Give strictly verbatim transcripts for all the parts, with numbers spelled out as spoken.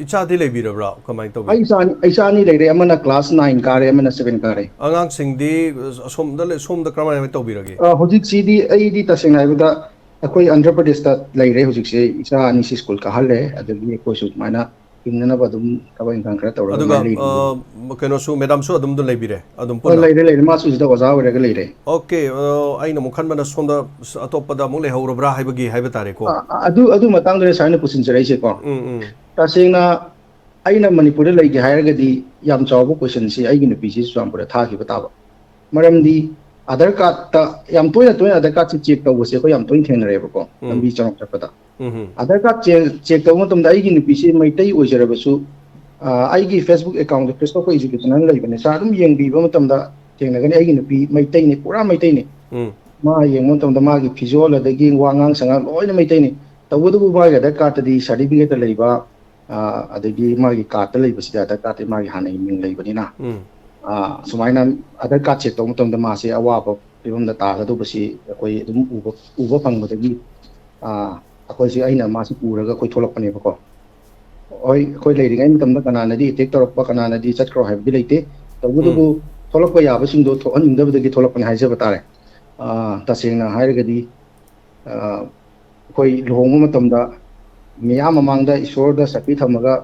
ꯏꯆꯥꯗꯤ ꯂꯩꯕꯤꯔꯕ꯭ꯔꯥ? ꯀꯃꯥꯏꯅ ꯇꯧꯕꯤ? ꯑꯩ ꯏꯆꯥ ꯑꯩ ꯏꯆꯥ ꯑꯅꯤ ꯂꯩꯔꯦ, ꯑꯃꯅ ꯀ꯭ꯂꯥꯁ ꯅꯥꯏꯟ ꯀꯥꯔꯦ, ꯑꯃꯅ ꯁꯚꯦꯟ ꯀꯥꯔꯦ꯫ ꯑꯉꯥꯡꯁꯤꯡꯗꯤ ꯑꯁꯣꯝꯗ ꯂꯩ- ꯁꯣꯝꯗ ꯀꯔꯝꯍꯥꯏꯅ ꯇꯧꯕꯤꯔꯒꯦ? ꯑ, ꯍꯧꯖꯤꯛꯁꯤꯗꯤ ꯑꯩꯗꯤ ꯇꯁꯦꯡꯅ ꯍꯥꯏꯕꯗ ꯑꯩꯈꯣꯏ ꯑꯟꯙ꯭ꯔ ꯄ꯭ꯔꯗꯦꯁꯇ ꯂꯩꯔꯦ ꯍꯧꯖꯤꯛꯁꯦ꯫ ꯏꯆꯥ ꯑꯅꯤꯁꯤ ꯁ꯭ꯀꯨꯜ ꯀꯥꯍꯜꯂꯦ, ꯑꯗꯒꯤ ꯑꯩꯈꯣꯏꯁꯨ ꯁꯨꯃꯥꯏꯅ ꯍꯤꯡꯅꯅꯕ ꯑꯗꯨꯝ ꯊꯕꯛ ꯏꯪꯈꯥꯡ ꯈꯔ ꯇꯧꯔꯒ ꯑꯗꯨꯒ ꯃꯥꯏ ꯂꯩꯔꯤ꯫ ꯑ, ꯀꯩꯅꯣꯁꯨ, ꯃꯦꯗꯥꯝꯁꯨ ꯑꯗꯨꯝꯗ ꯂꯩꯕꯤꯔꯦ, ꯑꯗꯨꯝ ꯑ, ꯄꯨꯟꯅ? ꯂꯩꯔꯦ ꯂꯩꯔꯦ, ꯃꯥꯁꯨ ꯁꯤꯗ ꯑꯣꯖꯥ ꯑꯣꯏꯔꯒ ꯂꯩꯔꯦ꯫ ꯑꯣꯀꯦ, ꯑ, ꯑꯩꯅ ꯑꯃꯨꯛ ꯈꯟꯕꯅ ꯁꯣꯝꯗ ꯁ- ꯑꯇꯣꯞꯄꯗ ꯑꯃꯨꯛ ꯂꯩꯍꯧꯔꯕ꯭ꯔꯥ ꯍꯥꯏꯕꯒꯤ ꯍꯥꯏꯕ ꯇꯥꯔꯦꯀꯣ꯫ ꯑ, ꯑ, ꯑꯗꯨ ꯑꯗꯨ ꯃꯇꯥꯡꯗꯨꯅ ꯁꯥꯔꯅ ꯄꯨꯁꯤꯟꯖꯔꯛꯏꯁꯦꯀꯣ꯫ ꯎꯝ, ꯎꯝ꯫ ꯇꯁꯦꯡꯅ ꯑꯩꯅ ꯃꯅꯤꯄꯨꯔꯗ ꯂꯩꯒꯦ ꯍꯥꯏꯔꯒꯗꯤ ꯌꯥꯝ ꯆꯥꯎꯕ ꯀꯣꯏꯁꯟꯁꯤ ꯑꯩꯒꯤ ꯅꯨꯄꯤꯁꯤ ꯆꯨꯔꯆꯥꯟꯄꯨꯔꯗ ꯊꯥꯈꯤꯕ ꯇꯥꯕ꯫ ꯃꯔꯝꯗꯤ ꯑꯙꯥꯔ ꯀꯥꯔꯠꯇ ꯌꯥꯝ ꯇꯣꯏꯅ ꯇꯣꯏꯅ ꯑꯙꯥꯔ ꯀꯥꯔꯠꯁꯤ ꯆꯦꯛ ꯇꯧꯕꯁꯦ ꯑꯩꯈꯣꯏ ꯌꯥꯝ ꯇꯣꯏꯅ ꯊꯦꯡꯅꯔꯦꯕꯀꯣ, ꯎꯝ꯫ ꯂꯝꯕꯤ ꯆꯪꯉꯛ ꯆꯠꯄꯗ꯫ ꯎꯝ, ꯎꯝ꯫ ꯑꯙꯥꯔ ꯀꯥꯔꯠ ꯆꯦꯛ ꯆꯦꯛ ꯇꯧꯕ ꯃꯇꯝꯗ ꯑꯩꯒꯤ ꯅꯨꯄꯤꯁꯤ ꯃꯩꯇꯩ ꯑꯣꯏꯖꯔꯕꯁꯨ, ꯑ, ꯑꯩꯒꯤ ꯐꯦꯁꯕꯨꯛ ꯑꯦꯀꯥꯎꯟꯗ ꯈ꯭ꯔꯤꯁꯇꯣꯐꯔ ꯏꯖꯨꯀꯦꯁꯟ ꯍꯥꯏꯅ ꯂꯩꯕꯅꯦ꯫ ꯁꯥꯔ ꯑꯗꯨꯝ ꯌꯦꯡꯕꯤꯕ ꯃꯇꯝꯗ ꯊꯦꯡꯅꯒꯅꯤ, ꯑꯩꯒꯤ ꯅꯨꯄꯤ ꯃꯩꯇꯩꯅꯤ, ꯄꯨꯔꯥ ꯃꯩꯇꯩꯅꯤ꯫ ꯎꯝ꯫ ꯃꯥ ꯌꯦꯡꯕ ꯃꯇꯝꯗ ꯃꯥꯒꯤ ꯐꯤꯖꯣꯜ ꯑꯗꯒꯤ ꯋꯥꯉꯥꯡ ꯁꯉꯥꯡ ꯂꯣꯏꯅ ꯃꯩꯇꯩꯅꯤ꯫ ꯇꯧꯕꯇꯕꯨ ꯃꯥꯒꯤ ꯑꯙꯥꯔ ꯀꯥꯔꯠꯇꯗꯤ ꯁꯥꯔꯇꯤꯐꯤꯀꯦꯠꯇ ꯂꯩꯕ, ꯑ, ꯑꯗꯒꯤ ꯃꯥꯒꯤ ꯀꯥꯔꯠꯇ ꯂꯩꯕꯁꯤꯗ ꯑꯙꯥꯔ ꯀꯥꯔꯠꯇꯤ ꯃꯥꯒꯤ ꯍꯥꯟꯅꯒꯤ ꯃꯤꯡ ꯂꯩꯕꯅꯤꯅ, ꯎꯝ꯫ ꯑ, ꯁꯨꯃꯥꯏꯅ ꯑꯙꯥꯔ ꯀꯥꯔꯠ ꯆꯦꯛ ꯇꯧꯕ ꯃꯇꯝꯗ ꯃꯥꯁꯦ ꯑꯋꯥꯕ ꯐꯤꯕꯝꯗ ꯇꯥꯒꯗꯧꯕꯁꯤ ꯑꯩꯈꯣꯏ ꯑꯗꯨꯝ ꯎꯕ ꯎꯕ ꯐꯪꯕꯗꯒꯤ, ꯑ, ꯑꯩꯈꯣꯏꯁꯦ, ꯑꯩꯅ ꯃꯥꯁꯦ ꯄꯨꯔꯒ ꯑꯩꯈꯣꯏ ꯊꯣꯛꯂꯛꯄꯅꯦꯕꯀꯣ꯫ ꯍꯣꯏ, ꯑꯩꯈꯣꯏ ꯂꯩꯔꯤꯉꯩ ꯃꯇꯝꯗ ꯀꯅꯥꯅꯗꯤ ꯑꯦꯇꯦꯛ ꯇꯧꯔꯛꯄ, ꯀꯅꯥꯅꯗꯤ ꯆꯠꯈ꯭ꯔꯣ ꯍꯥꯏꯕꯗꯤ ꯂꯩꯇꯦ꯫ ꯇꯧꯕꯇꯕꯨ ꯎꯝ꯫ ꯊꯣꯛꯂꯛꯄ ꯌꯥꯕꯁꯤꯡꯗꯣ ꯊꯣꯛꯍꯟꯅꯤꯡꯗꯕꯗꯒꯤ ꯊꯣꯛꯂꯛꯄꯅꯤ ꯍꯥꯏꯖꯕ ꯇꯥꯔꯦ꯫ ꯑ, ꯇꯁꯦꯡꯅ ꯍꯥꯏꯔꯒꯗꯤ, ꯑ, ꯑꯩꯈꯣꯏ ꯂꯨꯍꯣꯡꯕ ꯃꯇꯝꯗ ꯃꯤꯌꯥꯝ ꯃꯃꯥꯡꯗ ꯏꯁꯣꯔꯗ ꯁꯛꯇꯤ ꯊꯝꯃꯒ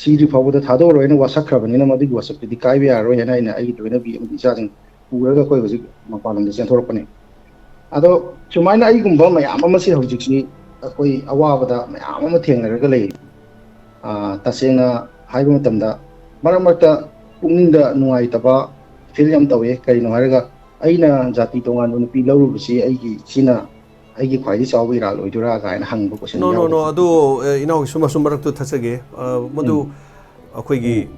ꯁꯤꯗ꯭ꯔꯤ ꯐꯥꯎꯕꯗ ꯊꯥꯗꯣꯛꯑꯔꯣꯏꯅ ꯋꯥꯁꯛꯈ꯭ꯔꯕꯅꯤꯅ ꯃꯗꯨꯒꯤ ꯋꯥꯁꯛꯇꯨꯗꯤ ꯀꯥꯏꯕ ꯌꯥꯔꯔꯣꯏ ꯍꯥꯏꯅ ꯑꯩꯅ ꯑꯩꯒꯤ ꯂꯣꯏꯅꯕꯤ ꯑꯃꯗꯤ ꯏꯆꯥꯁꯤꯡ ꯄꯨꯔꯒ ꯑꯩꯈꯣꯏ ꯍꯧꯖꯤꯛ ꯃꯄꯥꯟ ꯂꯝꯗ ꯆꯦꯟꯊꯣꯔꯛꯄꯅꯤ꯫ ꯑꯗꯣ ꯁꯨꯃꯥꯏꯅ ꯑꯩꯒꯨꯝꯕ ꯃꯌꯥꯝ ꯑꯃꯁꯦ ꯍꯧꯖꯤꯛꯁꯤ ꯑꯩꯈꯣꯏ ꯑꯋꯥꯕꯗ ꯃꯌꯥꯝ ꯑꯃ ꯊꯦꯡꯅꯔꯒ ꯂꯩꯔꯤ꯫ ꯑ, ꯇꯁꯦꯡꯅ ꯍꯥꯏꯕ ꯃꯇꯝꯗ ꯃꯔꯛ ꯃꯔꯛꯇ ꯄꯨꯛꯅꯤꯡꯗ ꯅꯨꯡꯉꯥꯏꯇꯕ ꯐꯤꯜ ꯌꯥꯝ ꯇꯧꯋꯦ꯫ ꯀꯔꯤꯅꯣ ꯍꯥꯏꯔꯒ ꯑꯩꯅ ꯖꯥꯇꯤ ꯇꯣꯉꯥꯟꯕ ꯅꯨꯄꯤ ꯂꯧꯔꯨꯕꯁꯤ ꯑꯩꯒꯤ ꯁꯤꯅ ꯑꯩꯒꯤ ꯈ꯭ꯋꯥꯏꯗꯒꯤ ꯆꯥꯎꯕ ꯏꯔꯥꯜ ꯑꯣꯏꯗꯣꯏꯔꯥ ꯀꯥꯏꯅ ꯍꯪꯕ ꯀꯣꯏꯁꯟ ꯅꯣ ꯅꯣ ꯌꯥꯎꯋꯦ꯫ ꯅꯣ ꯑꯗꯨ ꯑꯦ, ꯏꯅꯥꯎꯒꯤꯁꯨ ꯃꯁꯨꯝ ꯃꯔꯛꯇꯨ ꯊꯠꯆꯒꯦ꯫ ꯑ, ꯃꯗꯨ ꯎꯝ꯫ ꯑꯩꯈꯣꯏꯒꯤ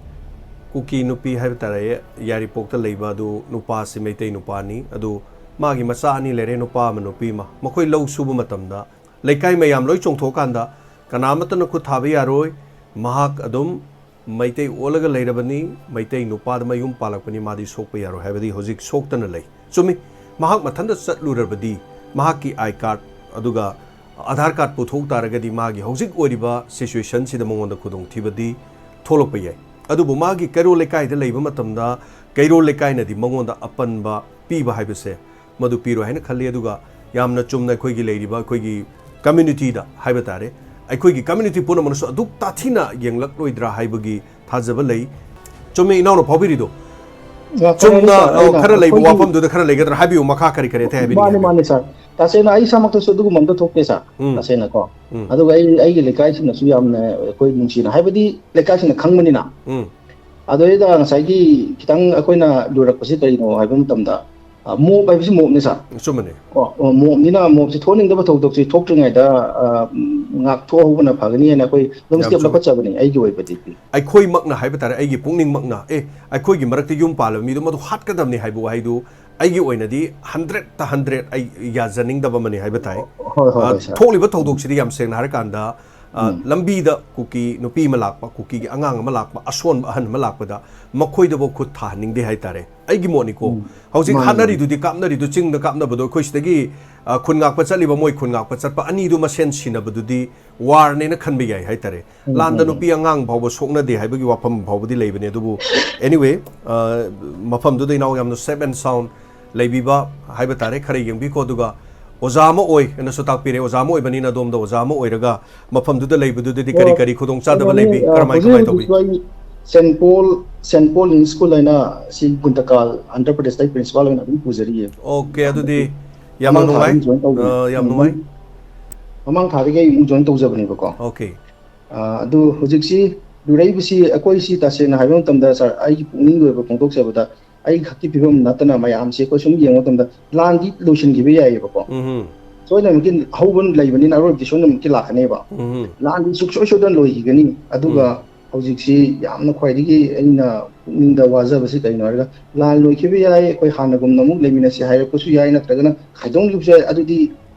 ꯀꯨꯀꯤ ꯅꯨꯄꯤ ꯍꯥꯏꯕ ꯇꯥꯔꯦ, ꯌꯥꯏꯔꯤꯄꯣꯛꯇ ꯂꯩꯕ ꯑꯗꯨ ꯅꯨꯄꯥꯁꯤ ꯃꯩꯇꯩ ꯅꯨꯄꯥꯅꯤ꯫ ꯑꯗꯨ ꯃꯥꯒꯤ ꯃꯆꯥ ꯑꯅꯤ ꯂꯩꯔꯦ, ꯅꯨꯄꯥ ꯑꯃ ꯅꯨꯄꯤ ꯑꯃ꯫ ꯃꯈꯣꯏ ꯂꯧ ꯁꯨꯕ ꯃꯇꯝꯗ ꯂꯩꯀꯥꯏ ꯃꯌꯥꯝ ꯂꯣꯏ ꯆꯣꯡꯊꯣꯛꯑꯀꯥꯟꯗ ꯀꯅꯥ ꯑꯃꯠꯇꯅ ꯈꯨꯠ ꯊꯥꯕ ꯌꯥꯔꯣꯏ, ꯃꯍꯥꯛ ꯑꯗꯨꯝ ꯃꯩꯇꯩ ꯑꯣꯜꯂꯒ ꯂꯩꯔꯕꯅꯤ, ꯃꯩꯇꯩ ꯅꯨꯄꯥꯗ ꯃꯌꯨꯝ ꯄꯥꯜꯂꯛꯄꯅꯤ, ꯃꯥꯗꯤ ꯁꯣꯛꯄ ꯌꯥꯔꯣꯏ ꯍꯥꯏꯕꯗꯤ ꯍꯧꯖꯤꯛ ꯁꯣꯛꯇꯅ ꯂꯩ꯫ ꯆꯨꯝꯃꯤ, ꯃꯍꯥꯛ ꯃꯊꯟꯇ ꯆꯠꯂꯨꯔꯕꯗꯤ ꯃꯍꯥꯛꯀꯤ ꯑꯥꯏ ꯀꯥꯔꯗ ꯑꯗꯨꯒ ꯑꯥꯙꯥꯔ ꯀꯥꯔꯗ ꯄꯨꯊꯣꯛ ꯇꯥꯔꯒꯗꯤ ꯃꯥꯒꯤ ꯍꯧꯖꯤꯛ ꯑꯣꯏꯔꯤꯕ ꯁꯤꯆꯨꯋꯦꯁꯟꯁꯤꯗ ꯃꯉꯣꯟꯗ ꯈꯨꯗꯣꯡꯊꯤꯕꯗꯤ ꯊꯣꯛꯂꯛꯄ ꯌꯥꯏ꯫ ꯑꯗꯨꯕꯨ ꯃꯥꯒꯤ ꯀꯩꯔꯣꯜ ꯂꯩꯀꯥꯏꯗ ꯂꯩꯕ ꯃꯇꯝꯗ ꯀꯩꯔꯣꯜ ꯂꯩꯀꯥꯏꯅꯗꯤ ꯃꯉꯣꯟꯗ ꯑꯄꯟꯕ ꯄꯤꯕ ꯍꯥꯏꯕꯁꯦ ꯃꯗꯨ ꯄꯤꯔꯣꯏ ꯍꯥꯏꯅ ꯈꯜꯂꯤ꯫ ꯑꯗꯨꯒ ꯌꯥꯝꯅ ꯆꯨꯝꯅ ꯑꯩꯈꯣꯏꯒꯤ ꯂꯩꯔꯤꯕ ꯑꯩꯈꯣꯏꯒꯤ ꯀꯝꯃ꯭ꯌꯨꯅꯤꯇꯤꯗ ꯍꯥꯏꯕ ꯇꯥꯔꯦ, ꯑꯩꯈꯣꯏꯒꯤ ꯀꯝꯃ꯭ꯌꯨꯅꯤꯇꯤ ꯄꯨꯝꯅꯃꯛꯅꯁꯨ ꯑꯗꯨꯛ ꯇꯥꯊꯤꯅ ꯌꯦꯡꯂꯛꯂꯣꯏꯗ꯭ꯔꯥ ꯍꯥꯏꯕꯒꯤ ꯊꯥꯖꯕ ꯂꯩ꯫ ꯆꯨꯝꯃꯦ ꯏꯅꯥꯎꯅ ꯐꯥꯎꯕꯤꯔꯤꯗꯣ꯫ ꯑ, ꯀꯩꯅꯣꯅꯤ ꯆꯨꯝꯅ, ꯁꯥꯔ, ꯑ, ꯑꯩꯅ ꯈꯔ ꯂꯩꯕ ꯑꯩꯈꯣꯏꯒꯤ ꯋꯥꯐꯝꯗꯨꯗ ꯈꯔ ꯂꯩꯒꯗ꯭ꯔꯥ? ꯍꯥꯏꯕꯤꯌꯨ, ꯃꯈꯥ ꯀꯔꯤ ꯀꯔꯤ ꯑꯇꯩ ꯍꯥꯏꯕꯤꯅꯤꯡꯉꯤ ꯃꯥꯅꯤ, ꯍꯥꯏꯕꯤꯌꯨ꯫ ꯃꯥꯅꯤ ꯁꯥꯔ꯫ ꯇꯁꯦꯡꯅ ꯑꯩ ꯏꯁꯥꯃꯛꯇꯁꯨ ꯑꯗꯨꯒꯨꯝꯕ ꯑꯝꯇ ꯊꯣꯛꯇꯦ ꯁꯥꯔ, ꯎꯝ꯫ ꯇꯁꯦꯡꯅꯀꯣ꯫ ꯎꯝ꯫ ꯑꯗꯨꯒ ꯑꯩ, ꯑꯩꯒꯤ ꯂꯩꯀꯥꯏꯁꯤꯡꯅꯁꯨ ꯌꯥꯝꯅ ꯑꯩꯈꯣꯏ ꯅꯨꯡꯁꯤꯅ, ꯍꯥꯏꯕꯗꯤ ꯂꯩꯀꯥꯏꯁꯤꯡꯅ ꯈꯪꯕꯅꯤꯅ꯫ ꯎꯝ꯫ ꯑꯗꯨꯗꯩꯗ ꯉꯁꯥꯏꯒꯤ ꯈꯤꯇꯪ ꯑꯩꯈꯣꯏꯅ ꯂꯨꯔꯛꯄꯁꯤ ꯀꯔꯤꯅꯣ ꯍꯥꯏꯕ ꯃꯇꯝꯗ, ꯑ, ꯃꯣꯞ ꯍꯥꯏꯕꯁꯤ ꯃꯣꯞꯅꯤ ꯁꯥꯔ꯫ ꯆꯨꯝꯕꯅꯤ꯫ ꯀꯣ, ꯑ, ꯃꯣꯞꯅꯤꯅ ꯃꯣꯞꯁꯤ ꯊꯣꯛꯍꯟꯅꯤꯡꯗꯕ ꯊꯧꯗꯣꯛꯁꯤ ꯊꯣꯛꯇ꯭ꯔꯤꯉꯩꯗ, ꯑ, ꯎꯝ, ꯉꯥꯛꯊꯣꯛꯍꯧꯕꯅ ꯐꯒꯅꯤ ꯍꯥꯏꯅ ꯑꯩꯈꯣꯏ ꯑꯗꯨꯝ ꯌꯥꯝ ꯁ꯭ꯇꯦꯞ ꯆꯨꯝꯃꯤ꯫ ꯂꯧꯈꯠꯆꯕꯅꯤ ꯑꯩꯒꯤ ꯑꯣꯏꯕꯗꯤ꯫ ꯑꯩꯈꯣꯏꯃꯛꯅ ꯍꯥꯏꯕ ꯇꯥꯔꯦ, ꯑꯩꯒꯤ ꯄꯨꯛꯅꯤꯡꯃꯛꯅ, "ꯑꯦ, ꯑꯩꯈꯣꯏꯒꯤ ꯃꯔꯛꯇ ꯌꯨꯝ ꯄꯥꯜꯂꯕ ꯃꯤꯗꯣ ꯃꯗꯨ ꯍꯥꯠꯀꯗꯕꯅꯤ" ꯍꯥꯏꯕ ꯋꯥꯍꯩꯗꯨ ꯑꯩꯒꯤ ꯑꯣꯏꯅꯗꯤ ꯍꯟꯗ꯭ꯔꯦꯠꯇ ꯍꯟꯗ꯭ꯔꯦꯠ ꯑꯩ ꯌꯥꯖꯅꯤꯡꯗꯕ ꯑꯃꯅꯤ ꯍꯥꯏꯕ ꯇꯥꯏ꯫ ꯍꯣꯏ, ꯍꯣꯏ, ꯑ, ꯍꯣꯏ, ꯁꯥꯔ꯫ ꯊꯣꯛꯂꯤꯕ ꯊꯧꯗꯣꯛꯁꯤꯗꯤ ꯌꯥꯝ ꯁꯦꯡꯅ ꯍꯥꯏꯔꯀꯥꯟꯗ, ꯑ, ꯎꯝ꯫ ꯂꯝꯕꯤꯗ ꯀꯨꯀꯤ ꯅꯨꯄꯤ ꯑꯃ ꯂꯥꯛꯄ, ꯀꯨꯀꯤꯒꯤ ꯑꯉꯥꯡ ꯑꯃ ꯂꯥꯛꯄ, ꯑꯁꯣꯟꯕ ꯑꯍꯟ ꯑꯃ ꯂꯥꯛꯄꯗ ꯃꯈꯣꯏꯗꯐꯥꯎ ꯈꯨꯠ ꯊꯥꯍꯟꯅꯤꯡꯗꯦ ꯍꯥꯏ ꯇꯥꯔꯦ꯫ ꯑꯩꯒꯤ ꯃꯣꯠꯅꯤꯀꯣ꯫ ꯎꯝ꯫ ꯍꯧꯖꯤꯛ ꯃꯥꯅꯤ, ꯃꯥꯅꯤ꯫ ꯍꯥꯠꯅꯔꯤꯗꯨꯗꯤ, ꯀꯥꯞꯅꯔꯤꯗꯨ, ꯆꯤꯡꯗ ꯀꯥꯞꯅꯕꯗꯣ, ꯑꯩꯈꯣꯏ ꯁꯤꯗꯒꯤ, ꯑ, ꯈꯨꯟ ꯉꯥꯛꯄ ꯆꯠꯂꯤꯕ, ꯃꯣꯏ ꯈꯨꯟ ꯉꯥꯛꯄ ꯆꯠꯄ ꯑꯅꯤꯗꯨ ꯃꯁꯦꯟ ꯁꯤꯅꯕꯗꯨꯗꯤ ꯋꯥꯔꯅꯦꯅ ꯈꯟꯕ ꯌꯥꯏ ꯍꯥꯏ ꯇꯥꯔꯦ꯫ ꯎꯝ, ꯂꯥꯟꯗ ꯎꯝ, ꯎꯝ꯫ ꯅꯨꯄꯤ ꯑꯉꯥꯡ ꯐꯥꯎꯕ ꯁꯣꯛꯅꯗꯦ ꯍꯥꯏꯕꯒꯤ ꯋꯥꯐꯝ ꯐꯥꯎꯕꯗꯤ ꯂꯩꯕꯅꯦ꯫ ꯑꯗꯨꯕꯨ anyway, ꯑ, ꯃꯐꯝꯗꯨꯗ ꯏꯅꯥꯎ ꯌꯥꯝꯅ safe and sound ꯂꯩꯕꯤꯕ ꯍꯥꯏꯕ ꯇꯥꯔꯦ꯫ ꯈꯔ ꯌꯦꯡꯕꯤꯀꯣ꯫ ꯑꯗꯨꯒ ꯑꯣꯖꯥ ꯑꯃ ꯑꯣꯏ ꯑꯅꯁꯨ ꯇꯥꯛꯄꯤꯔꯦ꯫ ꯑꯣꯖꯥ ꯑꯃ ꯑꯣꯏꯕꯅꯤꯅ ꯑꯗꯣꯝꯗ ꯑꯣꯖꯥ ꯑꯃ ꯑꯣꯏꯔꯒ ꯃꯐꯝꯗꯨꯗ ꯂꯩꯕꯗꯨꯗꯗꯤ ꯀꯔꯤ ꯑꯣ, ꯀꯔꯤ ꯈꯨꯗꯣꯡꯆꯥꯗꯕ ꯀꯩꯅꯣꯅꯤ, ꯂꯩꯕꯤ? ꯑ, ꯀꯔꯝꯍꯥꯏ ꯍꯧꯖꯤꯛ ꯀꯃꯥꯏ ꯇꯧꯕꯤ? ꯍꯧꯖꯤꯛꯁꯨ ꯑꯩ ꯁꯦꯟ ꯄꯣꯜ, ꯁꯦꯟ ꯄꯣꯜ ꯏꯪꯂꯤꯁ ꯁ꯭ꯀꯨꯜ ꯍꯥꯏꯅ ꯁꯤ ꯒꯨꯟꯇꯀꯥꯜ, ꯑꯟꯙ꯭ꯔ ꯄ꯭ꯔꯗꯦꯁꯇ ꯑꯩ ꯄ꯭ꯔꯤꯟꯁꯤꯄꯥꯜ ꯑꯣꯏꯅ ꯑꯗꯨꯝ ꯄꯨꯖꯔꯤꯌꯦ꯫ ꯑꯣꯀꯦ, ꯑꯗꯨꯗꯤ ꯌꯥꯝꯅ ꯃꯃꯥꯡ ꯊꯥꯗꯒꯤ ꯅꯨꯡꯉꯥꯏ꯫ ꯖꯣꯏꯟ ꯇꯧꯕꯅꯤ꯫ ꯑ, ꯌꯥꯝ ꯎꯝ, ꯅꯨꯡꯉꯥꯏ꯫ ꯃꯃꯥꯡ ꯊꯥꯗꯒꯤ ꯑꯩ ꯑꯃꯨꯛ ꯖꯣꯏꯟ ꯇꯧꯖꯕꯅꯦꯕꯀꯣ꯫ ꯑꯣꯀꯦ꯫ ꯑ, ꯑꯗꯨ ꯍꯧꯖꯤꯛꯁꯤ ꯂꯨꯔꯛꯏꯕꯁꯤ ꯑꯩꯈꯣꯏꯁꯤ ꯇꯁꯦꯡꯅ ꯍꯥꯏꯕ ꯃꯇꯝꯗ ꯁꯥꯔ, ꯑꯩꯒꯤ ꯄꯨꯛꯅꯤꯡꯒꯤ ꯑꯣꯏꯕ ꯐꯣꯡꯗꯣꯛꯆꯕꯗ ꯑꯩ ꯈꯛꯀꯤ ꯐꯤꯕꯝ ꯅꯠꯇꯅ ꯃꯌꯥꯝꯁꯤ ꯑꯩꯈꯣꯏ ꯁꯨꯝ ꯌꯦꯡꯕ ꯃꯇꯝꯗ ꯂꯥꯟꯗꯤ ꯂꯣꯏꯁꯤꯟꯈꯤꯕ ꯌꯥꯏꯌꯦꯕꯀꯣ꯫ ꯎꯝꯍꯨꯝ꯫ ꯁꯣꯏꯗꯅꯃꯛꯀꯤ ꯑꯍꯧꯕ ꯂꯩꯕꯅꯤꯅ ꯑꯔꯣꯏꯕꯗꯤ ꯁꯣꯏꯗꯅꯃꯛꯀꯤ ꯂꯥꯛꯀꯅꯦꯕ꯫ ꯎꯝꯍꯨꯝ꯫ ꯂꯥꯟꯗꯤ ꯁꯨꯡꯁꯣꯏ ꯁꯣꯏꯗꯅ ꯂꯣꯏꯈꯤꯒꯅꯤ꯫ ꯑꯗꯨꯒ ꯎꯝ꯫ ꯍꯧꯖꯤꯛꯁꯤ ꯌꯥꯝꯅ ꯈ꯭ꯋꯥꯏꯗꯒꯤ ꯑꯩꯅ ꯄꯨꯛꯅꯤꯡꯗ ꯋꯥꯖꯕꯁꯤ ꯀꯩꯅꯣ ꯍꯥꯏꯔꯒ ꯂꯥꯟ ꯂꯣꯏꯈꯤꯕ ꯌꯥꯏ, ꯑꯩꯈꯣꯏ ꯍꯥꯟꯅꯒꯨꯝꯅ ꯑꯃꯨꯛ ꯂꯩꯃꯤꯟꯅꯁꯤ ꯍꯥꯏꯔꯛꯄꯁꯨ ꯌꯥꯏ, ꯅꯠꯇ꯭ꯔꯒꯅ ꯈꯥꯏꯗꯣꯛꯅꯈꯤꯕꯁꯨ ꯌꯥꯏ꯫ ꯑꯗꯨꯗꯤ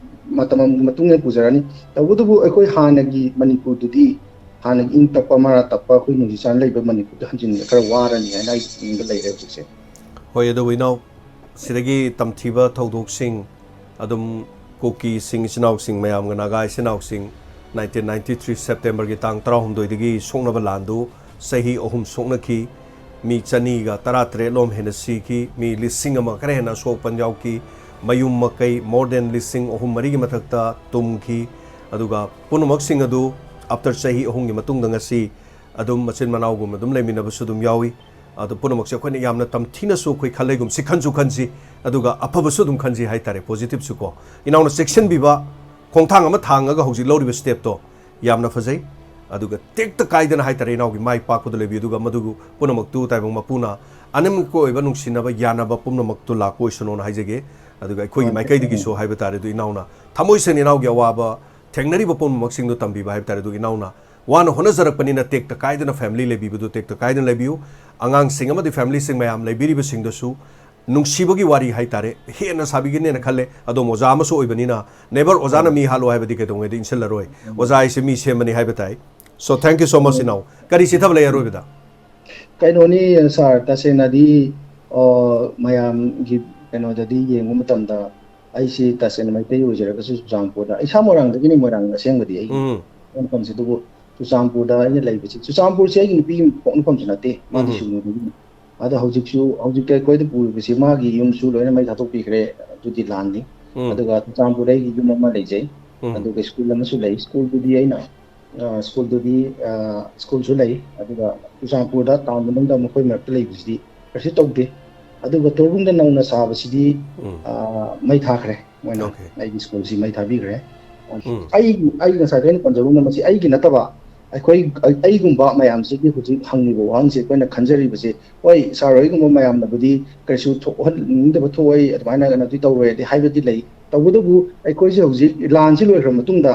ꯃꯇꯝ ꯑꯃꯒꯤ ꯃꯇꯨꯡ ꯏꯟꯅ ꯄꯨꯖꯔꯛꯑꯅꯤ꯫ ꯇꯧꯕꯇꯕꯨ ꯑꯩꯈꯣꯏ ꯍꯥꯟꯅꯒꯤ ꯃꯅꯤꯄꯨꯔꯗꯨꯗꯤ, ꯍꯥꯟꯅꯒꯤ ꯏꯪ ꯇꯞꯄ ꯃꯔꯥ ꯇꯞꯄ ꯑꯩꯈꯣꯏ ꯅꯨꯡꯁꯤ ꯆꯥꯟꯅ ꯂꯩꯕ ꯃꯅꯤꯄꯨꯔꯗ ꯍꯟꯖꯤꯟꯕ ꯈꯔ ꯋꯥꯔꯅꯤ ꯍꯥꯏꯅ ꯑꯩꯒꯤ ꯄꯨꯛꯅꯤꯡꯗ ꯂꯩꯔꯦ ꯍꯧꯖꯤꯛꯁꯦ꯫ ꯍꯣꯏ, ꯑꯗꯨꯕꯨ ꯏꯅꯥꯎ, ꯁꯤꯗꯒꯤ ꯇꯝꯊꯤꯕ ꯊꯧꯗꯣꯛꯁꯤꯡ ꯑꯗꯨꯝ ꯀꯨꯀꯤꯁꯤꯡ ꯏꯆꯤꯟ ꯏꯅꯥꯎꯁꯤꯡ ꯃꯌꯥꯝꯒ ꯅꯥꯒꯥ ꯏꯆꯤꯟ ꯏꯅꯥꯎꯁꯤꯡ ꯅꯥꯏꯟꯇꯤꯟ ꯅꯥꯏꯟꯇꯤ ꯊ꯭ꯔꯤ ꯁꯦꯞꯇꯦꯝꯕꯔꯒꯤ ꯇꯥꯡ ꯇꯔꯥꯍꯨꯝꯗꯣꯏꯗꯒꯤ ꯁꯣꯛꯅꯕ ꯂꯥꯟꯗꯨ ꯆꯍꯤ ꯑꯍꯨꯝ ꯁꯣꯛꯅꯈꯤ꯫ ꯃꯤ ꯆꯅꯤꯒ ꯇꯔꯥꯇꯔꯦꯠ ꯂꯣꯝ ꯍꯦꯟꯅ ꯁꯤꯈꯤ꯫ ꯃꯤ ꯂꯤꯁꯤꯡ ꯑꯃ ꯈꯔ ꯍꯦꯟꯅ ꯑꯁꯣꯛ ꯑꯄꯟ ꯌꯥꯎꯈꯤ꯫ ꯃꯌꯨꯝ ꯃꯀꯩ more than ꯂꯤꯁꯤꯡ ꯑꯍꯨꯝ ꯃꯔꯤꯒꯤ ꯃꯊꯛꯇ ꯇꯨꯝꯈꯤ꯫ ꯑꯗꯨꯒ ꯄꯨꯝꯅꯃꯛꯁꯤꯡ ꯑꯗꯨ after ꯆꯍꯤ ꯑꯍꯨꯝꯒꯤ ꯃꯇꯨꯡꯗ ꯉꯁꯤ ꯑꯗꯨꯝ ꯃꯆꯤꯟ ꯃꯅꯥꯎꯒꯨꯝꯅ ꯑꯗꯨꯝ ꯂꯩꯃꯤꯟꯅꯕꯁꯨ ꯑꯗꯨꯝ ꯌꯥꯎꯏ꯫ ꯑꯗꯨ ꯄꯨꯝꯅꯃꯛꯁꯦ ꯑꯩꯈꯣꯏꯅ ꯌꯥꯝꯅ ꯇꯝꯊꯤꯅꯁꯨ ꯑꯩꯈꯣꯏ ꯈꯜꯂꯩꯒꯨꯝꯁꯤ, ꯈꯟꯁꯨ ꯈꯟꯁꯤ, ꯑꯗꯨꯒ ꯑꯐꯕꯁꯨ ꯑꯗꯨꯝ ꯈꯟꯁꯤ ꯍꯥꯏꯇꯥꯔꯦ, ꯄꯣꯖꯤꯇꯤꯚꯁꯨ ꯀꯣ꯫ ꯏꯅꯥꯎꯅ ꯆꯦꯛꯁꯤꯟꯕꯤꯕ ꯈꯣꯡꯊꯥꯡ ꯑꯃ ꯊꯥꯡꯉꯒ ꯍꯧꯖꯤꯛ ꯂꯧꯔꯤꯕ ꯁ꯭ꯇꯦꯞꯇꯣ ꯌꯥꯝꯅ ꯐꯖꯩ꯫ ꯑꯗꯨꯒ ꯇꯦꯛꯇ ꯀꯥꯏꯗꯅ ꯍꯥꯏꯇꯥꯔꯦ, ꯏꯅꯥꯎꯒꯤ ꯃꯥꯏ ꯄꯥꯛꯄꯗꯨ ꯂꯩꯕꯤꯌꯨ꯫ ꯑꯗꯨꯒ ꯃꯗꯨꯕꯨ ꯄꯨꯝꯅꯃꯛꯇꯨ ꯇꯥꯏꯕꯪ ꯃꯄꯨꯅ ꯑꯅꯤꯃꯛꯀꯤ ꯑꯣꯏꯕ ꯅꯨꯡꯁꯤꯅꯕ ꯌꯥꯅꯕ ꯄꯨꯝꯅꯃꯛꯇꯨ ꯂꯥꯛꯄ ꯑꯣꯏꯁꯅꯣꯅ ꯍꯥꯏꯖꯒꯦ꯫ ꯑꯗꯨꯒ ꯑꯩꯈꯣꯏꯒꯤ ꯃꯥꯏꯀꯩꯗꯒꯤꯁꯨ ꯍꯥꯏꯕ ꯇꯥꯔꯦ, ꯑꯗꯨ ꯏꯅꯥꯎꯅ ꯊꯃꯣꯏ ꯁꯦꯡꯅ ꯏꯅꯥꯎꯒꯤ ꯑꯋꯥꯕ ꯊꯦꯡꯅꯔꯤꯕ ꯄꯨꯝꯅꯃꯛꯁꯤꯡꯗꯨ ꯇꯝꯕꯤꯕ ꯍꯥꯏꯕ ꯇꯥꯔꯦ꯫ ꯑꯗꯨꯒ ꯏꯅꯥꯎꯅ ꯋꯥꯅ ꯍꯣꯠꯅꯖꯔꯛꯄꯅꯤꯅ ꯇꯦꯛꯇ ꯀꯥꯏꯗꯅ ꯐꯦꯃꯤꯂꯤ ꯂꯩꯕꯤꯕꯗꯨ ꯇꯦꯛꯇ ꯀꯥꯏꯗꯅ ꯂꯩꯕꯤꯌꯨ꯫ ꯑꯉꯥꯡꯁꯤꯡ ꯑꯃꯗꯤ ꯐꯦꯃꯤꯂꯤꯁꯤꯡ ꯃꯌꯥꯝ ꯂꯩꯕꯤꯔꯤꯕꯁꯤꯡꯗꯁꯨ ꯅꯨꯡꯁꯤꯕꯒꯤ ꯋꯥꯔꯤ ꯍꯥꯏꯇꯥꯔꯦ, ꯍꯦꯟꯅ ꯁꯥꯕꯤꯒꯅꯦꯅ ꯈꯜꯂꯦ꯫ ꯑꯗꯣꯝ ꯑꯣꯖꯥ ꯑꯃꯁꯨ ꯑꯣꯏꯕꯅꯤꯅ, ꯅꯦꯕꯔ ꯑꯣꯖꯥꯅ ꯃꯤ ꯍꯥꯠꯂꯣ ꯍꯥꯏꯕꯗꯤ ꯀꯩꯗꯧꯉꯩꯗ ꯏꯟꯁꯤꯜꯂꯔꯣꯏ꯫ ꯑꯣꯖꯥ ꯍꯥꯏꯁꯦ ꯃꯤ ꯁꯦꯝꯕꯅꯤ ꯍꯥꯏꯕ ꯇꯥꯏ꯫ So, thank you so much, ꯏꯅꯥꯎ꯫ ꯀꯔꯤ ꯆꯤꯊꯕ ꯂꯩ ꯑꯔꯣꯏꯕꯗ? ꯀꯩꯅꯣꯅꯤ, ꯁꯥꯔ, ꯇꯁꯦꯡꯅꯗꯤ, ꯑ, ꯃꯌꯥꯝꯒꯤ ꯀꯩꯅꯣꯗꯗꯤ ꯌꯦꯡꯕ ꯃꯇꯝꯗ ꯑꯩꯁꯤ ꯇꯁꯦꯡꯅ ꯃꯩꯇꯩ ꯑꯣꯏꯖꯔꯒꯁꯨ ꯆꯨꯔꯆꯥꯟꯄꯨꯔꯗ, ꯑꯩ ꯏꯁꯥ ꯃꯣꯏꯔꯥꯡꯗꯒꯤꯅꯤ, ꯃꯣꯏꯔꯥꯡ ꯑꯁꯦꯡꯕꯗꯤ ꯑꯩꯒꯤ ꯎꯝ꯫ ꯃꯐꯝꯁꯦ, ꯑꯗꯨꯕꯨ ꯆꯨꯔꯆꯥꯟꯄꯨꯔꯗ ꯑꯩꯅ ꯂꯩꯕꯁꯤ, ꯆꯨꯔꯆꯥꯟꯄꯨꯔꯁꯦ ꯑꯩꯒꯤ ꯅꯨꯄꯤ ꯄꯣꯛꯅꯐꯝꯁꯨ ꯅꯠꯇꯦ, ꯃꯥꯗꯤ ꯎꯝ꯫ ꯁꯨꯒꯅꯨꯗꯒꯤꯅꯤ꯫ ꯑꯗꯣ ꯍꯧꯖꯤꯛꯁꯨ, ꯍꯧꯖꯤꯛꯇꯤ ꯑꯩꯈꯣꯏꯗ ꯄꯨꯔꯤꯕꯁꯤ ꯃꯥꯒꯤ ꯌꯨꯝꯁꯨ ꯂꯣꯏꯅ ꯃꯩ ꯊꯥꯗꯣꯛꯄꯤꯈ꯭ꯔꯦ, ꯑꯗꯨꯗꯤ ꯂꯥꯟꯅꯤ꯫ ꯎꯝ꯫ ꯑꯗꯨꯒ ꯆꯨꯔꯆꯥꯟꯄꯨꯔꯗ ꯑꯩꯒꯤ ꯌꯨꯝ ꯑꯃ ꯂꯩꯖꯩ, ꯎꯝ꯫ ꯑꯗꯨꯒ ꯁ꯭ꯀꯨꯜ ꯑꯃꯁꯨ ꯂꯩ꯫ ꯁ꯭ꯀꯨꯜꯗꯨꯗꯤ ꯑꯩꯅ, ꯑ, ꯁ꯭ꯀꯨꯜꯗꯨꯗꯤ, ꯑ, ꯁ꯭ꯀꯨꯜꯁꯨ ꯂꯩ, ꯑꯗꯨꯒ ꯆꯨꯔꯆꯥꯟꯄꯨꯔꯗ ꯇꯥꯎꯟ ꯃꯅꯨꯡꯗ ꯃꯈꯣꯏ ꯃꯔꯛꯇ ꯂꯩꯕꯁꯤꯗꯤ ꯀꯩꯁꯨ ꯇꯧꯗꯦ꯫ ꯑꯗꯨꯒ ꯇꯣꯔꯕꯨꯡꯗ ꯅꯧꯅ ꯁꯥꯕꯁꯤꯗꯤ, ꯎꯝ꯫ ꯑ, ꯃꯩ ꯊꯥꯈ꯭ꯔꯦ ꯃꯣꯏꯅ꯫ ꯑꯣꯀꯦ꯫ ꯑꯩꯒꯤ ꯁ꯭ꯀꯨꯜꯁꯤ ꯃꯩ ꯊꯥꯕꯤꯈ꯭ꯔꯦ꯫ ꯎꯝ꯫ ꯑꯩ, ꯑꯩ ꯉꯁꯥꯏꯗ ꯑꯩꯅ ꯄꯟꯖꯧꯅ ꯃꯁꯤ ꯑꯩꯒꯤ ꯅꯠꯇꯕ, ꯑꯩꯈꯣꯏ, ꯑꯩ-, ꯑꯩꯒꯨꯝꯕ ꯃꯌꯥꯝꯁꯤꯒꯤ ꯍꯧꯖꯤꯛ ꯍꯪꯉꯤꯕ ꯋꯥꯍꯪꯁꯤ ꯑꯩꯈꯣꯏꯅ ꯈꯟꯖꯔꯤꯕꯁꯦ, ꯍꯣꯏ, ꯁꯥꯔ ꯍꯣꯏꯒꯨꯝꯕ ꯃꯌꯥꯝꯅꯕꯨꯗꯤ ꯀꯩꯁꯨ ꯊꯣꯛꯍꯟꯅꯤꯡꯗꯕ ꯊꯣꯛꯑꯣꯏ, ꯑꯗꯨꯃꯥꯏꯅ ꯀꯩꯅꯣꯗꯤ ꯇꯧꯔꯣꯏ ꯑꯗꯤ ꯍꯥꯏꯕꯗꯤ ꯂꯩ꯫ ꯇꯧꯕꯇꯕꯨ ꯑꯩꯈꯣꯏꯁꯦ ꯍꯧꯖꯤꯛ ꯂꯥꯟꯁꯤ ꯂꯣꯏꯈ꯭ꯔ ꯃꯇꯨꯡꯗ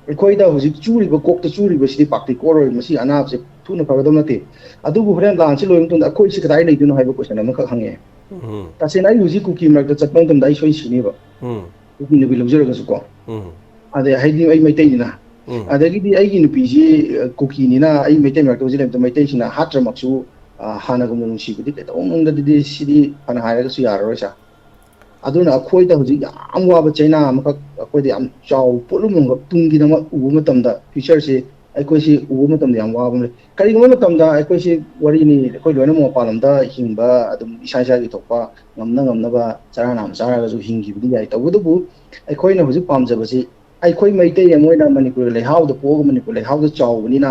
ꯑꯩꯈꯣꯏꯗ ꯍꯧꯖꯤꯛ ꯆꯨꯔꯤꯕ, ꯀꯣꯛꯇ ꯆꯨꯔꯤꯕꯁꯤꯗꯤ ꯄꯥꯛꯇꯤ ꯀꯣꯛꯑꯔꯣꯏ, ꯃꯁꯤ ꯑꯅꯥꯕꯁꯦ ꯊꯨꯅ ꯐꯒꯗꯕ ꯅꯠꯇꯦ꯫ ꯑꯗꯨꯕꯨ ꯍꯣꯔꯦꯟ ꯂꯥꯟꯁꯤ ꯂꯣꯏꯔ ꯃꯇꯨꯡꯗ ꯑꯩꯈꯣꯏꯁꯤ ꯀꯗꯥꯏ ꯂꯩꯗꯣꯏꯅꯣ ꯍꯥꯏꯕ ꯀꯣꯏꯁꯟ ꯑꯃꯈꯛ ꯍꯪꯉꯛꯑꯦ꯫ ꯎꯝ꯫ ꯇꯁꯦꯡꯅ ꯑꯩ ꯍꯧꯖꯤꯛ ꯀꯨꯀꯤ ꯃꯔꯛꯇ ꯆꯠꯄ ꯃꯇꯝꯗ ꯑꯩ ꯁꯣꯏ ꯁꯤꯅꯦꯕ꯫ ꯎꯝ꯫ ꯀꯨꯀꯤ ꯅꯨꯄꯤ ꯂꯧꯖꯔꯒꯁꯨ ꯀꯣ꯫ ꯎꯝ꯫ ꯑꯗꯩ ꯍꯥꯏꯗꯤ ꯑꯩ ꯃꯩꯇꯩꯅꯤꯅ꯫ ꯎꯝ꯫ ꯑꯗꯒꯤꯗꯤ ꯑꯩꯒꯤ ꯅꯨꯄꯤꯁꯤ, ꯑ, ꯀꯨꯀꯤꯅꯤꯅ ꯑꯩ ꯃꯩꯇꯩ ꯃꯔꯛꯇ ꯍꯧꯖꯤꯛ ꯂꯩꯕꯗ ꯃꯩꯇꯩꯁꯤꯅ ꯍꯥꯠꯇ꯭ꯔꯃꯛꯁꯨ, ꯑ, ꯍꯥꯟꯅꯒꯨꯝꯅ ꯅꯨꯡꯁꯤꯕꯗꯤ ꯀꯩꯗꯧꯅꯨꯡꯗꯗꯤ ꯁꯤꯗꯤ ꯐꯅ ꯍꯥꯏꯔꯒꯁꯨ ꯌꯥꯔꯔꯣꯏ, ꯁꯥꯔ꯫ ꯑꯗꯨꯅ ꯑꯩꯈꯣꯏꯗ ꯍꯧꯖꯤꯛ ꯌꯥꯝ ꯋꯥꯕ ꯆꯩꯅꯥ ꯑꯃꯈꯛ, ꯑꯩꯈꯣꯏꯗ ꯌꯥꯝ ꯆꯥꯎꯕ ꯄꯣꯠꯂꯨꯝ ꯑꯃꯈꯛ ꯇꯨꯡꯒꯤꯗꯃꯛ ꯎꯕ ꯃꯇꯝꯗ, ꯐ꯭ꯌꯨꯆꯔꯁꯤ ꯑꯩꯈꯣꯏꯁꯤ ꯎꯕ ꯃꯇꯝꯗ ꯌꯥꯝ ꯋꯥꯕ ꯑꯃ ꯂꯩ꯫ ꯀꯔꯤꯒꯨꯝꯕ ꯃꯇꯝꯗ ꯑꯩꯈꯣꯏꯁꯤ ꯋꯥꯔꯤꯅꯤ, ꯑꯩꯈꯣꯏ ꯂꯣꯏꯅꯃꯛ ꯃꯄꯥꯟ ꯂꯝꯗ ꯍꯤꯡꯕ, ꯑꯗꯨꯝ ꯏꯁꯥ ꯏꯁꯥꯒꯤ ꯊꯣꯛꯄ ꯉꯝꯅ ꯉꯝꯅꯕ ꯆꯔꯥ ꯅꯥꯝ ꯆꯥꯔꯒꯁꯨ ꯍꯤꯡꯈꯤꯕꯗꯤ ꯌꯥꯏ꯫ ꯇꯧꯕꯇꯕꯨ ꯑꯩꯈꯣꯏꯅ ꯍꯧꯖꯤꯛ ꯄꯥꯝꯖꯕꯁꯤ, ꯑꯩꯈꯣꯏ ꯃꯩꯇꯩ ꯑꯃ ꯑꯣꯏꯅ ꯃꯅꯤꯄꯨꯔꯒꯤ ꯂꯩꯍꯥꯎꯗ ꯄꯣꯛꯑꯒ ꯃꯅꯤꯄꯨꯔ ꯂꯩꯍꯥꯎꯗ ꯆꯥꯎꯕꯅꯤꯅ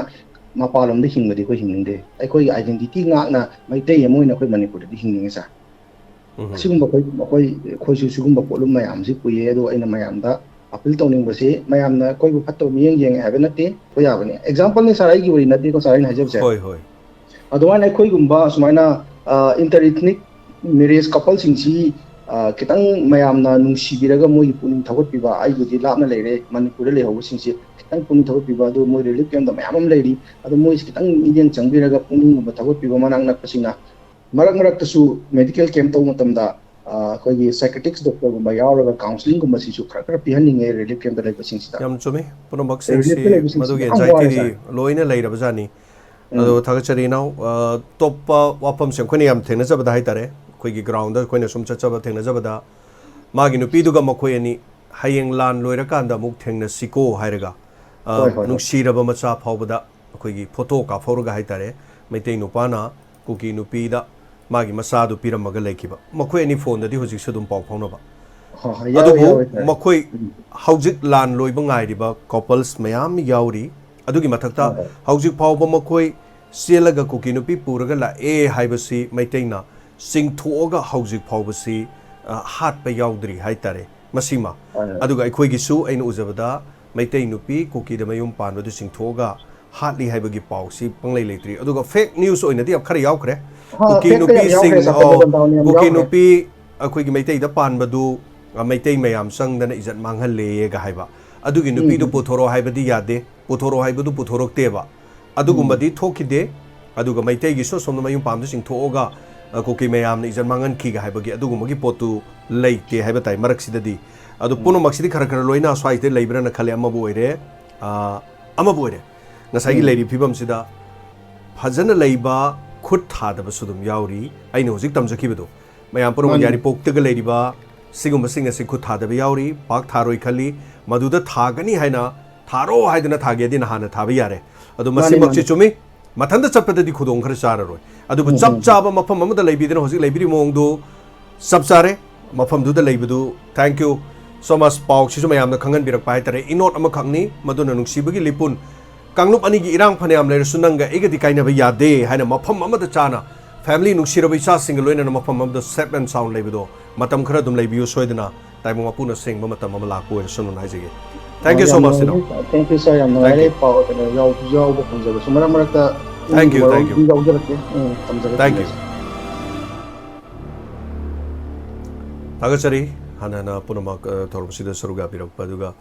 ꯃꯄꯥꯟ ꯂꯝꯗ ꯍꯤꯡꯕꯗꯤ ꯑꯩꯈꯣꯏ ꯍꯤꯡꯅꯤꯡꯗꯦ꯫ ꯑꯩꯈꯣꯏꯒꯤ identity ꯉꯥꯛꯅ ꯃꯩꯇꯩ ꯑꯃ ꯑꯣꯏꯅ ꯑꯩꯈꯣꯏ ꯃꯅꯤꯄꯨꯔꯗꯗꯤ ꯍꯤꯡꯅꯤꯡꯉꯦ ꯁꯥꯔ꯫ ꯎꯝ꯫ ꯑꯁꯤꯒꯨꯝꯕ ꯑꯩꯈꯣꯏ, ꯑꯩꯈꯣꯏ, ꯑꯩꯈꯣꯏꯁꯨ ꯁꯤꯒꯨꯝꯕ ꯄꯣꯠꯂꯨꯝ ꯃꯌꯥꯝꯁꯤ ꯄꯨꯏꯌꯦ꯫ ꯑꯗꯣ ꯑꯩꯅ ꯃꯌꯥꯝꯗ ꯑꯄꯤꯜ ꯇꯧꯅꯤꯡꯕꯁꯤ, ꯃꯌꯥꯝꯅ ꯑꯩꯈꯣꯏꯕꯨ ꯐꯠꯇꯕ ꯃꯤꯠꯌꯦꯡ ꯌꯦꯡꯉꯦ ꯍꯥꯏꯕ ꯅꯠꯇꯦ, ꯑꯩꯈꯣꯏ ꯌꯥꯕꯅꯤ꯫ ꯑꯦꯛꯖꯥꯝꯄꯜꯅꯤ ꯁꯥꯔ, ꯑꯩꯒꯤ ꯋꯥꯔꯤ ꯅꯠꯇꯦꯀꯣ ꯁꯥꯔ ꯑꯩꯅ ꯍꯥꯏꯖꯕꯁꯦ꯫ ꯍꯣꯏ, ꯍꯣꯏ꯫ ꯑꯗꯨꯃꯥꯏꯅ ꯑꯩꯈꯣꯏꯒꯨꯝꯕ ꯁꯨꯃꯥꯏꯅ, ꯑ, inter-ethnic marriage coupleꯁꯤꯡꯁꯤ, ꯑ, ꯈꯤꯇꯪ ꯃꯌꯥꯝꯅ ꯅꯨꯡꯁꯤꯕꯤꯔꯒ ꯃꯣꯏꯒꯤ ꯄꯨꯛꯅꯤꯡ ꯊꯧꯒꯠꯄꯤꯕ, ꯑꯩꯕꯨꯗꯤ ꯂꯥꯞꯅ ꯂꯩꯔꯦ, ꯃꯅꯤꯄꯨꯔꯗ ꯂꯩꯍꯧꯕꯁꯤꯡꯁꯤ ꯈꯤꯇꯪ ꯄꯨꯛꯅꯤꯡ ꯊꯧꯒꯠꯄꯤꯕ, ꯑꯗꯨ ꯃꯣꯏ relief campꯇ ꯃꯌꯥꯝ ꯑꯃ ꯂꯩꯔꯤ, ꯑꯗꯣ ꯃꯣꯏꯁꯤ ꯈꯤꯇꯪ ꯃꯤꯠꯌꯦꯡ ꯆꯪꯕꯤꯔꯒ ꯄꯨꯛꯅꯤꯡꯒꯨꯝꯕ ꯊꯧꯒꯠꯄꯤꯕ, ꯃꯅꯥꯛ ꯅꯛꯄꯁꯤꯡꯅ꯫ ꯃꯔꯛ ꯃꯔꯛꯇꯁꯨ medical camp ꯇꯧꯕ ꯃꯇꯝꯗ, ꯑ, ꯑꯩꯈꯣꯏꯒꯤ psychiatrist doctorꯒꯨꯝꯕ ꯌꯥꯎꯔꯒ counselingꯒꯨꯝꯕꯁꯤꯁꯨ ꯈꯔ ꯈꯔ ꯄꯤꯍꯟꯅꯤꯡꯉꯦ relief campꯇ ꯂꯩꯕꯁꯤꯡꯁꯤꯗ꯫ ꯌꯥꯝ ꯆꯨꯝꯃꯤ ꯄꯨꯝꯅꯃꯛꯁꯤꯡꯁꯤ, reliefꯇ ꯂꯩꯕꯁꯤꯡꯁꯤ ꯃꯗꯨꯒꯤ ꯌꯥꯝ ꯋꯥꯔꯦ anxietyꯗꯤ ꯁꯥꯔ꯫ ꯂꯣꯏꯅ ꯂꯩꯔꯕꯖꯥꯠꯅꯤ꯫ ꯎꯝ꯫ ꯑꯗꯣ ꯊꯥꯒꯠꯆꯔꯤ ꯏꯅꯥꯎ꯫ ꯑ, ꯑꯇꯣꯞꯄ ꯋꯥꯐꯝꯁꯦ ꯑꯩꯈꯣꯏꯅ ꯌꯥꯝ ꯊꯦꯡꯅꯖꯕꯗ ꯍꯥꯏꯇꯥꯔꯦ, ꯑꯩꯈꯣꯏꯒꯤ groundꯗ ꯑꯩꯈꯣꯏꯅ ꯁꯨꯝ ꯆꯠꯆꯕ ꯊꯦꯡꯅꯖꯕꯗ, ꯃꯥꯒꯤ ꯅꯨꯄꯤꯗꯨꯒ ꯃꯈꯣꯏ ꯑꯅꯤ ꯍꯌꯦꯡ ꯂꯥꯟ ꯂꯣꯏꯔꯀꯥꯟꯗ ꯑꯃꯨꯛ ꯊꯦꯡꯅꯁꯤꯀꯣ ꯍꯥꯏꯔꯒ, ꯑ, ꯍꯣꯏ, ꯍꯣꯏ, ꯍꯣꯏ꯫ ꯅꯨꯡꯁꯤꯔꯕ ꯃꯆꯥ ꯐꯥꯎꯕꯗ ꯑꯩꯈꯣꯏꯒꯤ photo ꯀꯥꯞꯍꯧꯔꯒ ꯍꯥꯏꯇꯥꯔꯦ, ꯃꯩꯇꯩ ꯅꯨꯄꯥꯅ ꯀꯨꯀꯤ ꯅꯨꯄꯤꯗ ꯃꯥꯒꯤ ꯃꯆꯥꯗꯨ ꯄꯤꯔꯝꯃꯒ ꯂꯩꯈꯤꯕ꯫ ꯃꯈꯣꯏ ꯑꯅꯤ phoneꯗꯗꯤ ꯍꯧꯖꯤꯛꯁꯨ ꯑꯗꯨꯝ ꯄꯥꯎ ꯐꯥꯎꯅꯕ꯫ ꯍꯣꯏ, ꯍꯣꯏ, ꯌꯥꯎꯋꯦ, ꯑꯗꯨꯕꯨ ꯌꯥꯎꯋꯦ, ꯁꯥꯔ꯫ ꯃꯈꯣꯏ ꯎꯝ꯫ ꯍꯧꯖꯤꯛ ꯂꯥꯟ ꯂꯣꯏꯕ ꯉꯥꯏꯔꯤꯕ couples ꯃꯌꯥꯝ ꯌꯥꯎꯔꯤ꯫ ꯑꯗꯨꯒꯤ ꯃꯊꯛꯇ ꯍꯣꯏ, ꯍꯣꯏ꯫ ꯍꯧꯖꯤꯛ ꯐꯥꯎꯕ ꯃꯈꯣꯏ ꯆꯦꯜꯂꯒ ꯀꯨꯀꯤ ꯅꯨꯄꯤ ꯄꯨꯔꯒ ꯂꯥꯛꯑꯦ ꯍꯥꯏꯕꯁꯤ ꯃꯩꯇꯩꯅ ꯆꯤꯡꯊꯣꯛꯑꯒ ꯍꯧꯖꯤꯛ ꯐꯥꯎꯕꯁꯤ, ꯑ, ꯍꯥꯠꯄ ꯌꯥꯎꯗ꯭ꯔꯤ ꯍꯥꯏꯇꯥꯔꯦ꯫ ꯃꯁꯤꯃ꯫ ꯍꯣꯏ, ꯍꯣꯏ꯫ ꯑꯗꯨꯒ ꯑꯩꯈꯣꯏꯒꯤꯁꯨ ꯑꯩꯅ ꯎꯖꯕꯗ ꯃꯩꯇꯩ ꯅꯨꯄꯤ ꯀꯨꯀꯤꯗ ꯃꯌꯨꯝ ꯄꯥꯟꯕꯗꯨ ꯆꯤꯡꯊꯣꯛꯑꯒ ꯍꯥꯠꯂꯤ ꯍꯥꯏꯕꯒꯤ ꯄꯥꯎꯁꯤ ꯄꯪꯂꯩ ꯂꯩꯇ꯭ꯔꯤ꯫ ꯑꯗꯨꯒ fake news ꯑꯣꯏꯅꯗꯤ ꯌꯥꯝ ꯈꯔ ꯌꯥꯎꯈ꯭ꯔꯦ꯫ ꯍꯥ, ꯀꯨꯀꯤ fakeꯇ ꯌꯥꯝ ꯌꯥꯎꯈ꯭ꯔꯦ, ꯅꯨꯄꯤꯁꯤꯡ, ꯁꯥꯔ, ꯑꯣ, ꯈꯣꯡꯕꯣꯟ ꯇꯥꯎꯟ ꯌꯥꯝ ꯀꯨꯀꯤ ꯌꯥꯎꯈ꯭ꯔꯦ꯫ ꯅꯨꯄꯤ ꯑꯩꯈꯣꯏꯒꯤ ꯃꯩꯇꯩꯗ ꯄꯥꯟꯕꯗꯨ, ꯑ, ꯃꯩꯇꯩ ꯃꯌꯥꯝ ꯆꯪꯗꯅ ꯏꯖꯠ ꯃꯥꯡꯍꯜꯂꯦꯒ ꯍꯥꯏꯕ꯫ ꯑꯗꯨꯒꯤ ꯎꯝ, ꯅꯨꯄꯤꯗꯨ ꯎꯝ꯫ ꯄꯨꯊꯣꯔꯛꯑꯣ ꯍꯥꯏꯕꯗꯤ ꯌꯥꯗꯦ, ꯄꯨꯊꯣꯔꯛꯑꯣ ꯍꯥꯏꯕꯗꯨ ꯄꯨꯊꯣꯔꯛꯇꯦꯕ꯫ ꯑꯗꯨꯒꯨꯝꯕꯗꯤ ꯎꯝ꯫ ꯊꯣꯛꯈꯤꯗꯦ꯫ ꯑꯗꯨꯒ ꯃꯩꯇꯩꯒꯤꯁꯨ ꯑꯁꯣꯝꯗ ꯃꯌꯨꯝ ꯄꯥꯝꯗ ꯆꯤꯡꯊꯣꯛꯑꯒ, ꯑ, ꯀꯨꯀꯤ ꯃꯌꯥꯝꯅ ꯏꯖꯠ ꯃꯥꯡꯍꯟꯈꯤꯒ ꯍꯥꯏꯕꯒꯤ ꯑꯗꯨꯒꯨꯝꯕꯒꯤ ꯄꯣꯠꯇꯨ ꯂꯩꯇꯦ ꯍꯥꯏꯕ ꯇꯥꯏ ꯃꯔꯛꯁꯤꯗꯗꯤ꯫ ꯑꯗꯨ ꯎꯝ꯫ ꯄꯨꯝꯅꯃꯛꯁꯤꯗꯤ ꯈꯔ ꯈꯔ ꯂꯣꯏꯅ ꯁ꯭ꯋꯥꯏꯁꯤꯗ ꯂꯩꯕ꯭ꯔꯅ ꯈꯜꯂꯦ꯫ ꯑꯃꯕꯨ ꯑꯣꯏꯔꯦ, ꯑ, ꯑꯃꯕꯨ ꯑꯣꯏꯔꯦ꯫ ꯉꯁꯥꯏꯒꯤ ꯎꯝ꯫ ꯂꯩꯔꯤꯕ ꯐꯤꯕꯝꯁꯤꯗ ꯐꯖꯅ ꯂꯩꯕ, ꯈꯨꯠ ꯊꯥꯗꯕꯁꯨ ꯑꯗꯨꯝ ꯌꯥꯎꯔꯤ꯫ ꯑꯩꯅ ꯍꯧꯖꯤꯛ ꯇꯝꯖꯈꯤꯕꯗꯣ, ꯃꯌꯥꯝ ꯄꯨꯝꯅꯃꯛ ꯃꯥꯅꯤ꯫ ꯌꯥꯏꯔꯤꯄꯣꯛꯇꯒ ꯂꯩꯔꯤꯕ, ꯁꯤꯒꯨꯝꯕꯁꯤꯡ ꯑꯁꯤ ꯈꯨꯠ ꯊꯥꯗꯕ ꯌꯥꯎꯔꯤ꯫ ꯄꯥꯛ ꯊꯥꯔꯣꯏ ꯈꯜꯂꯤ꯫ ꯃꯗꯨꯗ ꯊꯥꯒꯅꯤ ꯍꯥꯏꯅ, ꯊꯥꯔꯣ ꯍꯥꯏꯗꯨꯅ ꯊꯥꯒꯦꯗꯤ ꯅꯍꯥꯟꯅ ꯊꯥꯕ ꯌꯥꯔꯦ꯫ ꯑꯗꯨ ꯃꯁꯤꯃꯛꯁꯤ ꯆꯨꯝꯃꯤ꯫ ꯃꯊꯟꯇ ꯆꯠꯄꯗꯗꯤ ꯈꯨꯗꯣꯡ ꯈꯔ ꯆꯥꯔꯔꯣꯏ꯫ ꯑꯗꯨꯕꯨ ꯆꯞ ꯆꯥꯕ ꯃꯐꯝ ꯑꯃꯗ ꯂꯩꯕꯤꯗꯅ ꯍꯧꯖꯤꯛ ꯂꯩꯕꯤꯔꯤꯕ ꯃꯑꯣꯡꯗꯨ ꯆꯞ ꯆꯥꯔꯦ꯫ ꯃꯐꯝꯗꯨꯗ ꯂꯩꯕꯗꯨ, thank you so much꯫ ꯄꯥꯎꯁꯤꯁꯨ ꯃꯌꯥꯝꯅ ꯈꯪꯍꯟꯕꯤꯔꯛꯄ ꯍꯥꯏꯇꯥꯔꯦ꯫ ꯏꯅꯣꯠ ꯑꯃꯈꯛꯅꯤ, ꯃꯗꯨꯅ ꯅꯨꯡꯁꯤꯕꯒꯤ ꯂꯤꯄꯨꯟ꯫ ꯀꯥꯡꯂꯨꯞ ꯑꯅꯤꯒꯤ ꯏꯔꯥꯡ ꯐꯅꯌꯥꯝ ꯂꯩꯔꯁꯨ ꯅꯪꯒ ꯑꯩꯒꯗꯤ ꯀꯥꯏꯅꯕ ꯌꯥꯗꯦ ꯍꯥꯏꯅ ꯃꯐꯝ ꯑꯃꯗ ꯆꯥꯅ family ꯅꯨꯡꯁꯤꯔꯕ ꯏꯆꯥꯁꯤꯡꯒ ꯂꯣꯏꯅꯅ ꯃꯐꯝ ꯑꯃꯗ safe and sound ꯂꯩꯕꯗꯣ ꯃꯇꯝ ꯈꯔ ꯑꯗꯨꯝ ꯂꯩꯕꯤꯌꯨ ꯁꯣꯏꯗꯅ꯫ ꯇꯥꯏꯕꯪ ꯃꯄꯨꯅ ꯁꯦꯡꯕ ꯃꯇꯝ ꯑꯃ ꯂꯥꯛꯄ ꯑꯣꯏꯔꯁꯅꯨ ꯍꯥꯏꯖꯒꯦ꯫ Thank you so much, ꯏꯅꯥꯎ꯫ Thank you sir, ꯌꯥꯝ ꯅꯨꯡꯉꯥꯏꯔꯦ꯫ ꯄꯥꯎ ꯀꯩꯅꯣ ꯌꯥꯎ-, ꯌꯥꯎꯕ ꯐꯪꯖꯕꯁꯨ ꯃꯔꯛ ꯃꯔꯛꯇ ꯌꯥꯎ-, ꯌꯥꯎꯖꯔꯛꯀꯦ꯫ ꯎꯝ, ꯊꯝꯖꯔꯦ, ꯊꯝꯖꯔꯦ꯫ ꯊꯥꯒꯠꯆꯔꯤ꯫ ꯍꯥꯟꯅ ꯍꯥꯟꯅ ꯄꯨꯝꯅꯃꯛ, ꯑ, ꯊꯧꯔꯝꯁꯤꯗ ꯁꯔꯨꯛ ꯌꯥꯕꯤꯔꯛꯄ ꯑꯗꯨꯒ